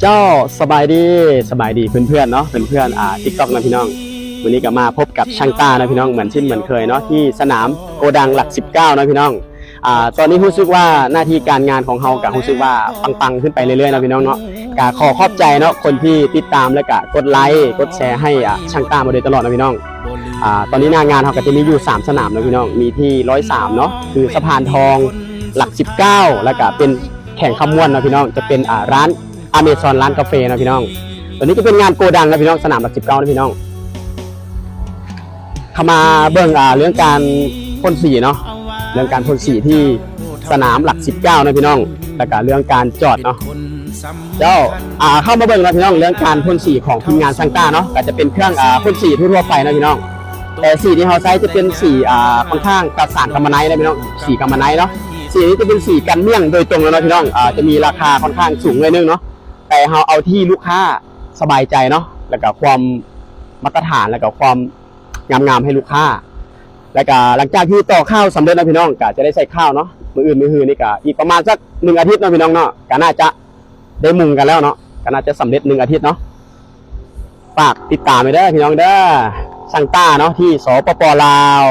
ເຈົ້າ ສະບາຍດີ ສະບາຍດີເພື່ອນໆເນາະ ເພື່ອນໆ ອ່າ TikTok ເນາະພີ່ນ້ອງ. ມື້ນີ້ກໍມາພົບກັບຊ່າງຕ້າເນາະພີ່ນ້ອງ ເໝືອນເຊັ່ນເໝືອນເຄີຍເນາະ ທີ່ສະໜາມໂກດັງຫຼັກສິບເກົ້າເນາະພີ່ນ້ອງ. ອ່າ ຕອນນີ້ຮູ້ສຶກວ່າໜ້າທີ່ການງານຂອງເຮົາກໍຮູ້ສຶກວ່າປັງໆຂຶ້ນໄປເລື້ອຍໆເນາະພີ່ນ້ອງເນາະ. ກໍຂໍຂອບໃຈເນາະ ຄົນທີ່ຕິດຕາມ ແລ້ວກໍກົດໄລ ກົດແຊໃຫ້ ອ່າ ຊ່າງຕ້າມາໂດຍຕະຫຼອດເນາະພີ່ນ້ອງ. ອ່າ ຕອນນີ້ໜ້າງານເຮົາກໍຈະມີຢູ່ສາມສະໜາມເນາະພີ່ນ້ອງ ມີທີ່ຮ້ອຍສາມເນາະ ຄືສະພານທອງ ຫຼັກສິບເກົ້າ ແລ້ວກໍເປັນແຂວງຄຳມ່ວນເນາະພີ່ນ້ອງ ຈະເປັນ ອ່າ ຮ້ານ Amazon ຮ້ານກາເຟເນາະພີ່ນ້ອງ. ຕົວນີ້ຈະເປັນງານໂກດັງເນາະພີ່ນ້ອງ ສະໜາມຫຼັກສິບເກົ້າເນາະພີ່ນ້ອງ. ເຂົ້າມາເບິ່ງ ອ່າ ເລື່ອງການພົ່ນສີເນາະ ເລື່ອງການພົ່ນສີທີ່ສະໜາມຫຼັກສິບເກົ້າເນາະພີ່ນ້ອງ ແລ້ວກໍເລື່ອງການຈອດເນາະ. ເຈົ້າ ອ່າ ເຂົ້າມາເບິ່ງເນາະພີ່ນ້ອງ ເລື່ອງການພົ່ນສີຂອງທີມງານຊ່າງຕ້າເນາະ ກໍຈະເປັນເຄື່ອງ ອ່າ ພົ່ນສີທົ່ວໆໄປເນາະພີ່ນ້ອງ. ແຕ່ສີທີ່ເຮົາໃຊ້ຈະເປັນສີ ອ່າ ຂ້ອນຂ້າງກັບສານກຳມະໄນເນາະພີ່ນ້ອງ ສີກຳມະໄນເນາະ. ສີນີ້ຈະເປັນສີກັນໝ້ຽງໂດຍຕົງເລີຍເນາະພີ່ນ້ອງ ອ່າ ຈະມີລາຄາຂ້ອນຂ້າງສູງໜ້ອຍໜຶ່ງເນາະ ແຕ່ເຮົາເອົາທີ່ລູກຄ້າສະບາຍໃຈເນາະ ແລ້ວກໍຄວາມມາດຕະຖານ ແລ້ວກໍຄວາມງາມໆໃຫ້ລູກຄ້າ. ແລ້ວກໍຫຼັງຈາກທີ່ຕໍ່ຄາວສຳເລັດເນາະພີ່ນ້ອງ ກໍຈະໄດ້ໃສ່ຄາວເນາະ ມື້ອື່ນມື້ຮືນີ້ກໍອີກປະມານສັກໜຶ່ງອາທິດເນາະພີ່ນ້ອງເນາະ ກໍໜ້າຈະ ໄດ້ມຸງກັນແລ້ວເນາະ ກໍໜ້າຈະສຳເລັດໜຶ່ງອາທິດເນາະ. ຝາກຕິດຕາມໄວ້ເດີພີ່ນ້ອງເດີ ຊ່າງຕ້າເນາະ ທີ່ ສປປ ລາວ.